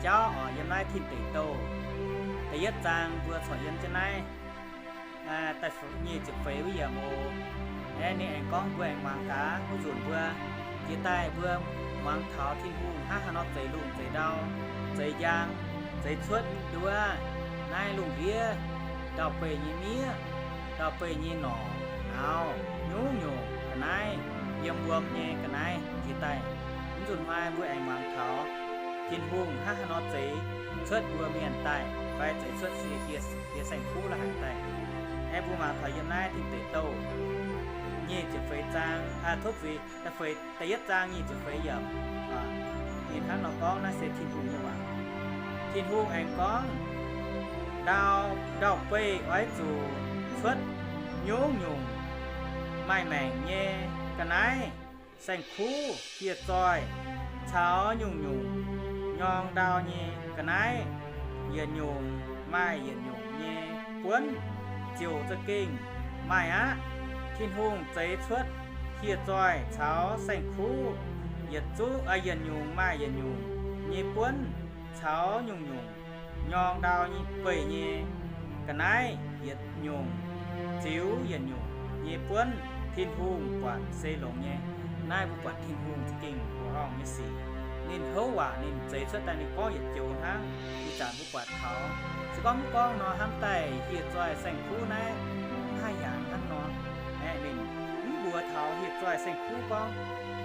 jauv oc, yiem naaiv Tin Deic Douh da'yietv zaang mbuo corc yiem jienv naaiv da'nyeic ziepc feix wuov yiemc oc. Aeqv, ninh aengx gorngv mbuo aengx muangx gaax, mbuo nzunc mbuo jiex daaih mbuo muangx taux Tin-Hungh hnangv haaix nor zeix lungh zeix ndau, zeix njang, zeix cuotv nduov naaiv lungh ndiev ndau-beih nyei miev, ndau-beih nyei norqc, nauz, nyungc-nyungc ga'naaiv, yiem wuom nyei ga'naaiv jiex daaih. Mv nzunc hnoi mbuo aengx muangx taux Tin-Hungh hnangv haaix nor zeix cuotv mbuo mienh daaih, fai zeix cuotv sie, sie saeng-kuv la'haic daaih. Aeqv, mbuo muangx taux yiem naaiv Tin Deic Douh nyic ziepc feix zaang, aa, tov zuiz, da'feix, da'yietv zaang nyic ziepc feix yiemc. Ninh hnangv nor gorngv, naaiv se Tin-Hungh nyei waac. Tin-Hungh aengx gorngv, Ndau, ndau-beih oix zuqc cuotv nyungc-nyungc maaih maengc nyei ga'naaiv, saeng-kuv, hieh zoih, caux nyungc-nyungc nyorng ndau nyei ga'naaiv, yietc nyungc maaih yietc nyungc nyei buonv, ziouc za'gengh maaih aqv. Tin-Hungh zeix cuotv hieh zoih caux saeng-kuv, yietc zungv, yietc nyungc maaih yietc nyungc nyei buonv, caux nyungc-nyungc nyorng ndau nyei beih nyei ga'naaiv, yietc nyungc ziux yietc nyungc nyei buonv. Tin-Hungh buatc se longx nyei. Naaiv mbuo buatc Tin-Hungh za'gengh mbuoqc horngh nyei sic. Ninh houv waac ninh zeix cuotv daaih, ninh gorngv yietc joux hnangv. Ih zanc mbuo buatc taux, se gorngv mv gorngv nor, hnamv daaih hieh zoih saeng-kuv naaiv mv haih hnyangx hnangv nor. Aeqv, ninh mv mbuox taux hieh zoih saeng-kuv gorngv,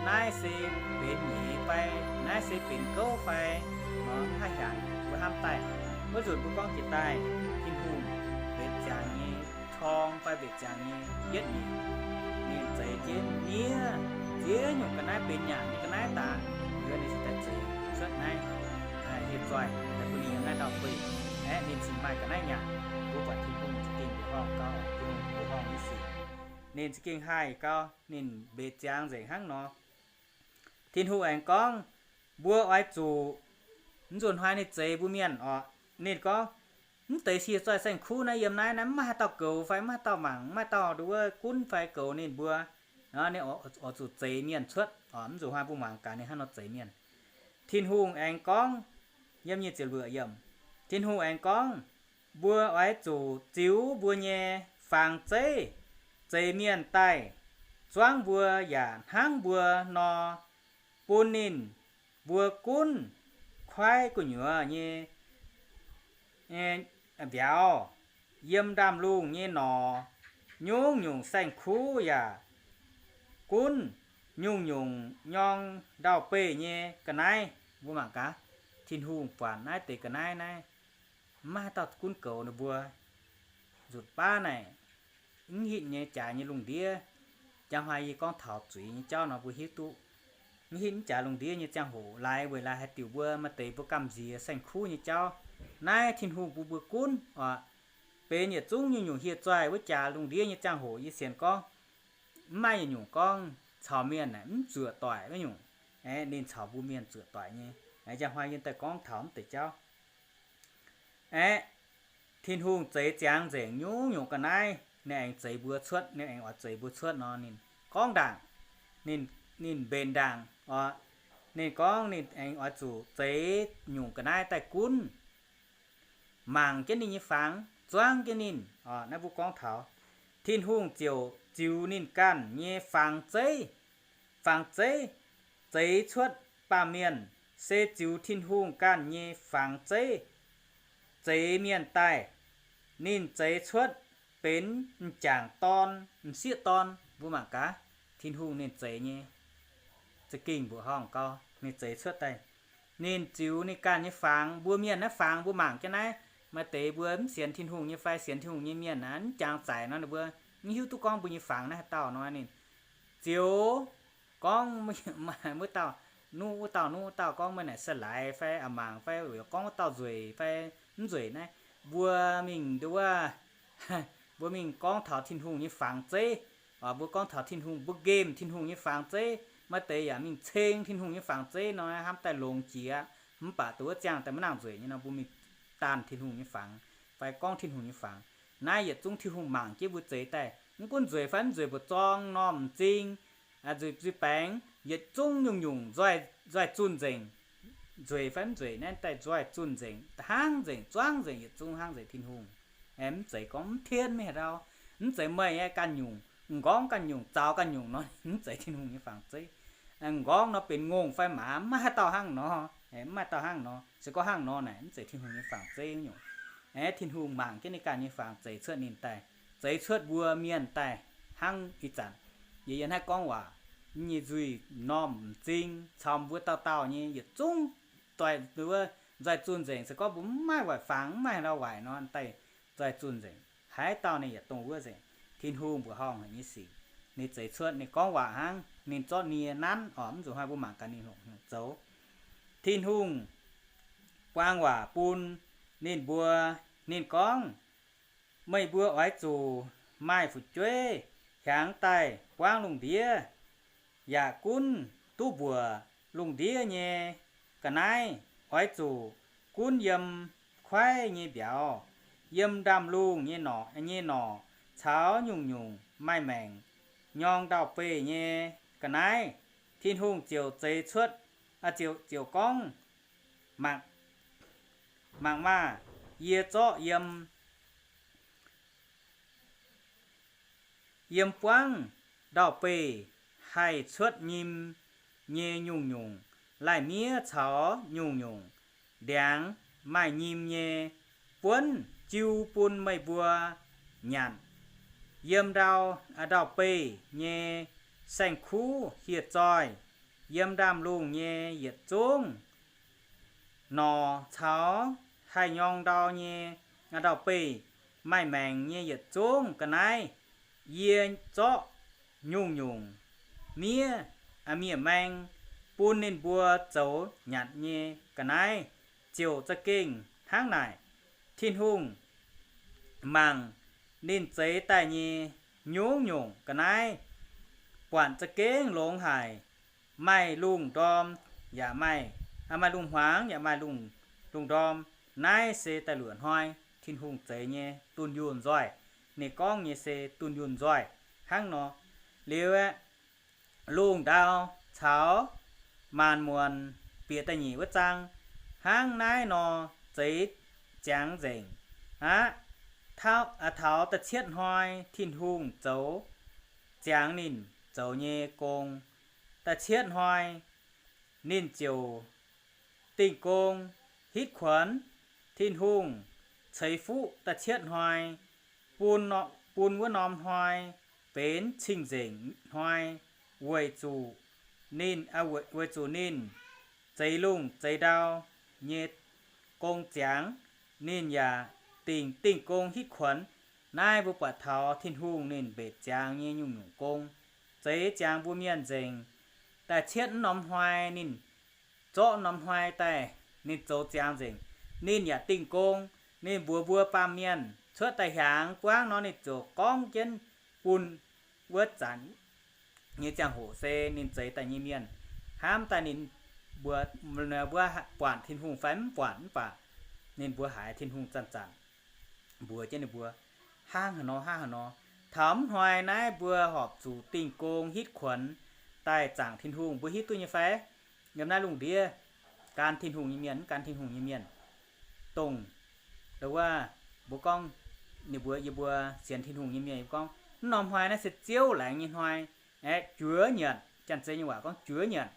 naaiv se benx nyeiz fai, naaiv se benx gouv fai, nor mv haih hnyangx. Mbuo hnamv daaih, wuov nzunc mbuo gorngv jiex daaih, Tin-Hungh benx ziangx nyei corng fai mbenc ziangx nyei yietv nyeic. Ninh zeix jienv miev ziex nyungc ga'naaiv, benx nyanc nyei ga'naaiv daaih, liuz ninh cingx daaih zeix cuotv naaiv hieh zoih daaih bun ninh yiem naaiv ndau-beih. Aeqv, ninh cingx maaih ga'naaiv nyanc. Mbuo buatc Tin-Hungh za'gengh mbuoqc horngh gau, Tin-Hungh mbuoqc horngh nyei sic. Ninh za'gengh haih gau, ninh mbenc ziangx nzengc hnangv nor. Tin-Hungh aengx gorngv, mbuo oix zuqc, mv nzunc hnoi ninh zeix mbuo mienh oc, ninh gorngv, mv deix hieh zoih saeng-kuv naaiv yiem naaiv, naaiv mv maaih haaix dauh goux fai mv maaih haaix dauh mangc, mv maaih dauh nduov gunv fai goux ninh mbuo. Ninh oix zuqc zeix mienh cuotv oc. Mv nzunc hnoi mbuo muangx gaax ninh hnangv nor zeix mienh. Tin-Hungh aengx gorngv, yiem nyic ziepc luoqc yiemc, Tin-Hungh aengx gorngv, mbuo oix zuqc ziux mbuo nyei fangx zeiv zeix mienh daaih, zuangv mbuo yaac hnangv mbuo nor, bun ninh mbuo gunv kuaaiv gu'nyuoz nyei mbiauz, yiem ndaamv-lungh nyei norqc, nyungc-nyungc saeng-kuv yaac gunv nyungc-nyungc nyorng ndau-beih nyei ga'naaiv. Mbuo mangc gaax, Tin-Hungh buatc naaiv deix ga'naaiv naaiv, mv maaih haaix dauh gunv goux ninh mbuo. Nzutc baav naaic, mv hitv nyei jaaix nyei lungh ndiev, njang hnoi yie gorngv taux zuiz nyei jauv nor mbuo hiuv duqv. Mv hitv mv jaaix lungh ndiev nyei ziangh hoc laaix weic laaix haaix diuc mbuo maaih deix mbuo gamh nziex saeng-kuv nyei jauv. Naaiv Tin-Hungh bun mbuo gunv oc. Benx yietc zungv nyungc-nyungc hieh zoih wuov jaax lungh ndiev nyei ziangh hoc yie sienx gorngv, mv maaih yietc nyungc gorngv caux mienh aeqv mv zuoqc doic wuov nyungc. Aeqv, ninh caux mbuo mienh zuoqc doic nyei. Aeqv, njang hnoi yie daaih gorngv taux mv deix jauv. Aeqv, Tin-Hungh zeix ziangx nzengc nyungc-nyungc ga'naaiv, ninh aengx zeix mbuo cuotv, ninh aengx oix zeix mbuo cuotv nor, ninh gorngv ndaangc, ninh, ninh mbenc ndaangc oc. Ninh gorngv ninh aengx oix zuqc zeix nyungc ga'naaiv daaih gunv, mangc jienv ninh nyei fangx, zuangv jienv ninh oc. Naaiv mbuo gorngv taux Tin-Hungh ziouc ziux ninh ganh nyei fangx zeiv, fangx zeiv zeix cuotv baamh mienh, se ziux Tin-Hungh ganh nyei fangx zeiv zeix mienh daaih. Ninh zeix cuotv benx m'jangc dorn, m'sieqv dorn. Mbuo mangc gaax, Tin-Hungh ninh zeix nyei za'gengh mbuoqc horngh gau, ninh zeix cuotv daaih. Ninh ziux ninh ganh nyei fangx, mbuo mienh naaiv fangx mbuo mangc jienv naaiv, maaih deix mbuo mv sienx Tin-Hungh nyei fai sienx Tin-Hungh nyei mienh aqv, mv jangx zaic nor ninh mbuo mv hiuv duqv gorngv mbuo nyei fangx naaiv haaix dauh nor, ninh ziux gorngv wuov dauh, nuqv wuov dauh, nuqv wuov dauh gorngv meih naaic se laaix fai a'mangc fai, gorngv wuov dauh nzueic fai mv nzueic naaiv, mbuo mingh nduov, mbuo mingh gorngv taux Tin-Hungh nyei fangx zeiv. Mbuo gorngv taux Tin-Hungh, mbuo nqemh Tin-Hungh nyei fangx zeiv, maaih deix yaac mingh ceng Tin-Hungh nyei fangx zeiv nor, hnamv daaih longx jiex, mv baac duqv wuov ziangh daaih maiv nangc nzueic nyei nor, mbuo mingh daanh Tin-Hungh nyei fangx fai gorngv Tin-Hungh nyei fangx. Naaiv yietc zungv Tin-Hungh mangc jienv mbuo zeix daaih, mv gunv nzueic fai mv nzueic, mbu'zorng, m'normh, m'zing, nzuih, nzuih baengx, yietc zungv nyungc-nyungc nzoih zunh nzengc. nzueic fai mv nzueic naaiv daaih nzoih zunh nzengc, hnangv nzengc, zuangv nzengc, yietc zungv hnangv nzengc Tin-Hungh. Aeqv, mv zeiz gorngv mv tien mv haaix dauh, mv zeiz meih aeqv ganh nyungc, m'nqorngv ganh nyungc, zaux ganh nyungc nor, mv zeiz Tin-Hungh nyei fangx zeiv. M'nqorngv nor benx ngongh fai maaz, mv maaih haaix dauh hnangv nor, mv maaih dauh hnangv nor. Se gorngv hnangv nor naaic, mv zeiz Tin-Hungh nyei fangx zeiv nyungc. Aeqv, Tin-Hungh mangc jienv ninh ganh nyei fangx zeix cuotv ninh daaih, zeix cuotv mbuo mienh daaih hnangv ih zanc yie yiem naaiv gorngv waac nyei nzuih normh m'zing caux mbuo dauh dauh nyei yietc zungv doix wuov nzoih zunh nzengc. Se gorngv mbuo mv maaih waaic fangx, mv maaih haaix dauh waaic nor, daaih nzoih zunh nzengc. Haaix dauh ninh yietc dongh wuov nzengc. Tin-Hungh mbuoqc horngh haic nyei sic, ninh zeix cuotv, ninh gorngv waac hnangv, ninh zorqv nie nanv oc, mv zuqc hnoi mbuo mangc gaax ninh hlo hlo zoux. Tin-Hungh buang waac bun ninh mbuo, ninh gorngv, meih mbuo oix zuqc maaih fu'jueiv hiaangx daaih buangv lungh ndiev, yaac gunv duqv mbuoqc lungh ndiev nyei ga'naaiv. Oix zuqc gunv yiem kuaiv nyei mbiauz, yiem ndaamv-lungh nyei norqc, nyei norqc caux nyungc-nyungc maaih maengc nyorng ndau-beih nyei ga'naaiv. Tin-Hungh ziouc zeix cuotv, ziouc, ziouc gorngv, mangc, mangc maah! Yie zorqv yiem yiem buangv ndau-beih haih cuotv nyim nyei nyungc-nyungc lai-miev caux nyungc-nyungc ndiangx maaih nyim nyei buonv jiu bun meih mbuo nyanc. Yiem ndau, ndau-beih nyei saeng-kuv hieh zoih, yiem ndaamv-lungh nyei yietc zungv norqc caux haih nyorng ndau nyei ndau-beih, maaih maengc nyei yietc zungv ga'naaiv, yie zorqv nyungc-nyungc miev, miev-maeng bun ninh mbuo zoux nyanc nyei ga'naaiv. Ziouc za'gengh hnangv naaic, Tin-Hungh mangc ninh zeix daaih nyei nyungc-nyungc ga'naaiv buatc za'gengh longx haic, maaih lungh ndorm yaac maaih, maaih lungh hmuangx yaac maaih lungh, lungh ndorm. Naaiv se da'luoqc hnoi Tin-Hungh zeix nyei dunh yunh nzoih. Ninh gorngv nyei se dunh yunh nzoih hnangv nor. Liuz aeqv, lungh ndau caux maanc muonc bieqc da'nyeic wuov zaang hnangv naaiv nor zeix ziangx nzengc aqv. Taux da'cietv hnoi Tin-Hungh zoux ziangx ninh zoux nyei gong. Da'cietv hnoi ninh ziouc dingh gong hitv kuonx. Tin-Hungh ceix fuqv da'cietv hnoi bun, bun wuov norm hnoi benx cing-nzengc hnoi, weic zuqc ninh, weic zuqc ninh zeix lungh zeix ndau nyei gong ziangx. Ninh yaac dingh, dingh gong hitv kuonx. Naaiv mbuo buatc taux Tin-Hungh ninh mbetc ziangx nyei nyungc-nyungc gong, zeix ziangx mbuo mienh nzengc. Da'cietv norm hnoi ninh zorqv norm hnoi daaih, ninh zoux ziangx nzengc. Ninh yaac dingh gong. Ninh mbuox mbuo baamh mienh cuotv daaih hiaangx buangv nor, ninh ziouc gorngv jienv bun wuov zanc nyei ziangh hoc se ninh zeix daaih nyei mienh. Hnamv daaih ninh mbuo, mbuo buatc Tin-Hungh fai mv buatc, mv baac ninh mbuo haiz Tin-Hungh zanc-zanc mbuox jienv ninh mbuo, hnangv haaix nor, hnangv haaix nor. Taux mv hnoi naaiv mbuo horpc zuqc dingh gong hitv kuonx daaih zaangc Tin-Hungh. Mbuo hiuv duqv nyei fai? Yiem naaiv lungh ndiev, gan Tin-Hungh nyei mienh, mv gan Tin-Hungh nyei mienh, dongh, ndo wuov, mbuo gorngv, ninh mbuo, yie mbuo sienx Tin-Hungh nyei mienh gorngv, mv norm hnoi naaiv se ziouv laengz nyei hnoi. Aeqv, juoz nyanc, Janx-Zei nyei waac gorngv juoz nyanc.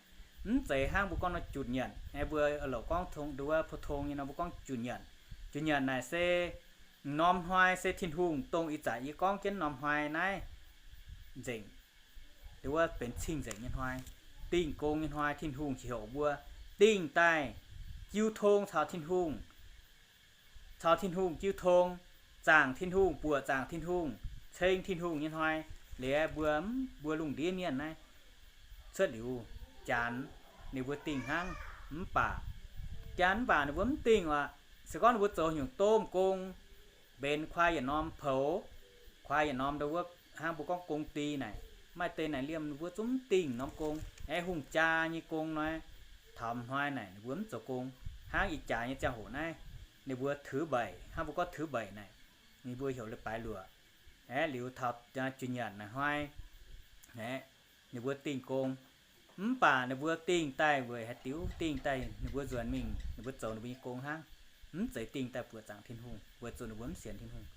Mv zeiz hnangv mbuo gorngv nor jutc nyanc. Aeqv, mbuo louc gorngv tong, ndo wuov, pou-tong nyei nor mbuo gorngv juoz nyanc. Juoz nyanc naaic se norm hnoi se Tin-Hungh dongh ih zanc yie gorngv jienv norm hnoi naaiv nzengc. Ndo wuov benx cing-nzengc nyei hnoi, dingh gong nyei hnoi. Tin-Hungh ziouc heuc mbuo dingh daaih jiu tong caux Tin-Hungh, caux Tin-Hungh jiu tong, zaangc Tin-Hungh, buoqc zaangc Tin-Hungh, ceng Tin-Hungh nyei hnoi. Liuz mbuo, mbuo lungh ndiev mienh naaiv cuotv liuz, Janx ninh mbuo dingh hnangv. Mv baac, Janx mv baac ninh mbuo mv dingh aqv. Se gorngv ninh mbuo zoux nyungc domh gong, mbenc kuaai yietc norm poux, kuaai yietc norm ndo wuov, hnangv mbuo gorngv gong-di naaic, maaih deix naaic liemh ninh mbuo zungv mv dingh norm gong. Aeqv, hungh jaa nyei gong nor, taux hnoi naaic ninh mbuo mv zoux gong. Hnangv ih jaax nyei ziangh hoc naaiv, ninh mbuo ถือบัตร, hnangv mbuo gorngv ถือบัตร naaic, ninh mbuo heuc leiz-baaix luoqc. Aeqv, liuz taux juoz nyanc naaic hnoi, aeqv, ninh mbuo dingh gong. Mv baac ninh mbuo dingh daaih weic haaix diuc? Dingh daaih ninh mbuo nzuonx mingh, ninh mbuo zoux ninh mbuo nyei gong hnangv. Mv zeiz dingh daaih buoqc zaangc Tin-Hungh, weic zuqc ninh mbuo mv sienx Tin-Hungh.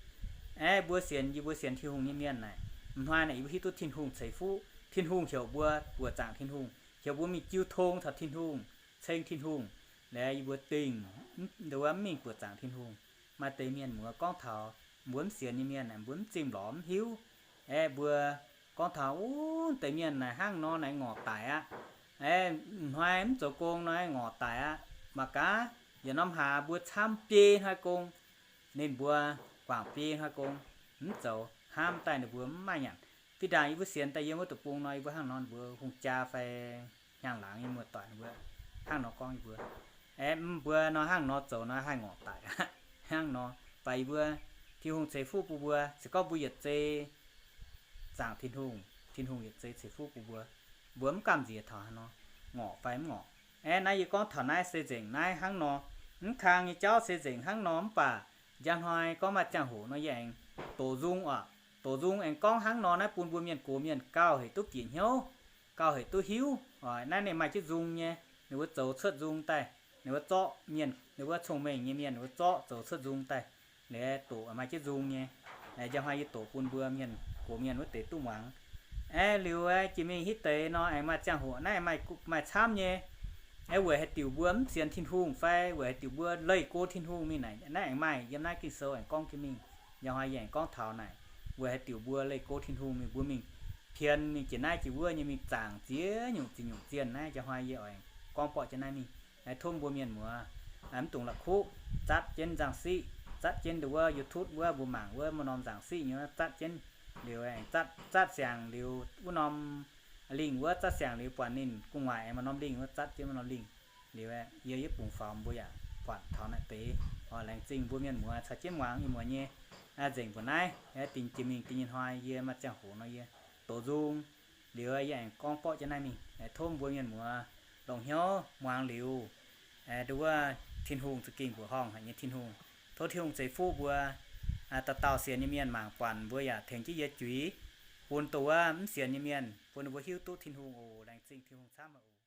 Aeqv, mbuo sienx, yie mbuo sienx Tin-Hungh nyei mienh naaic, m'hnoi naaic yie mbuo hiuv duqv Tin-Hungh ceix fuqv. Tin-Hungh heuc mbuo buoqc zaangc Tin-Hungh, heuc mbuo mingh jiu tong taux Tin-Hungh, ceng Tin-Hungh. Liuz yie mbuo dingh, mv, nduov mv mingh buoqc zaangc Tin-Hungh. Maaih deix mienh muoz gorngv taux mbuo mv sienx nyei mienh naaic, mbuo mv zimh lorz mv hiuv. Aeqv, mbuo gorngv taux, Uv, deix mienh naaic hnangv nor naaic ngorc daic aqv. Aeqv, m'hnoi mv zoux gong nor ngorc daic aqv. Mangc gaax, yietc norm hlaax mbuo camv biei hnoi gong, ninh mbuo guangc biei hnoi gong, mv zoux, hnamv daaih ninh mbuo mv maaih nyanc. Fih ndaangc yie mbuo sienx daaih yiem wuov deic-bung nor, yie mbuo hnangv nor ninh mbuo hungh jaa fai hnyangx-laangz nyei muoz-doic ninh mbuo hnangv nor gorngv yie mbuo, Aeqv, mbuo nor hnangv nor zoux nor haih ngorc daic aqv. Hnangv nor, baac yie mbuo, Tin-Hungh ceix fuqv bun mbuo, se gorngv mbuo yietc zei zaangc Tin-Hungh, Tin-Hungh yietc zei ceix fuqv bun mbuo, mbuo mv gamh nziex taux hnangv nor, ngorc fai mv ngorc. Aeqv, naaiv yie gorngv taux naaiv se nzengc naaiv hnangv nor. Mv kang nyei jauv se nzengc hnangv nor, mv baac njang hnoi gorngv maaih ziangh hoc nor yie aengx doqc nzung oc. Doqc nzung aengx gorngv hnangv nor naaiv bun mbuo mienh gox mienh gauh hec duqv bieqc hnyouv, gauh hec duqv hiuv oc. Naaiv ninh maaih jienv nzung nyei, ninh mbuo zoux cuotv nzung daaih, ninh mbuo zorqv mienh, ninh mbuo cong-mengh nyei mienh ninh mbuo zorqv zoux cuotv nzung daaih. Liuz doqc maaih jienv nzung nyei. Njang hnoi yie doqc bun mbuo mienh gox mienh wuov deix duqv muangx. Aeqv, liuz jiex mingh hitv deix nor aengx maaih ziangh hoc naaiv maaih, maaih camv nyei. Aeqv, weic haaix diuc mbuo mv sienx Tin-Hungh fai weic haaix diuc mbuo leih go Tin-Hungh mingh naaic, naaiv aengx maaih yiem naaiv Ging-Sou aengx gorngv jienv mingh. Njang hnoi yie aengx gorngv taux naaic, weic haaix diuc mbuo leih go Tin-Hungh mingh, mbuo mingh pien mingh jiex naaiv jiex wuov nyei mingh zaangc ziex nyungc ziex nyungc zienh naaiv. Njang hnoi yie oix gorngv borqv jienv naaiv mingh. Aeqv, tov mbuo mienh muoz mv dungx la'kuqv, zatv jienv nzangc siqv, zatv jienv nduov wuov YouTube wuov mbuo mangc wuov maaih norm nzangc siqv nyei zatv jienv. Liuz aengx zatv, zatv siangx liuz wuov norm lingh wuov zatv siangx liuz buatc ninh gu'nguaaic aengx maaih norm lingh wuov zatv jienv maaih norm lingh. Liuz yie yietv bungx faaux mbuo yaac buatc taux naaiv deix. Laengz zingh mbuo mienh muoz caux jienv muangx ih muonz nyei nzengc mbuo naaiv, dingc jiex mingh dingc nyei hnoi yie maaih ziangh hoc nor yie doqc nzung. Liuz yie aengx gorngv borqv jienv naaiv mingh. Tov mbuo mienh muoz longc hnyouv muangx liuz, nduov wuov Tin-Hungh za'gengh mbuoqc horngh haic nyei Tin-Hungh. Tov Tin-Hungh ceix fuqv mbuo dauh dauh sienx nyei mienh mangc buatc mbuo yaac tengx jienv yie juix bun dongh wuov mv sienx nyei mienh, bun ninh mbuo hiuv duqv Tin-Hungh oc. Laengz zingh Tin-Hungh camv oc.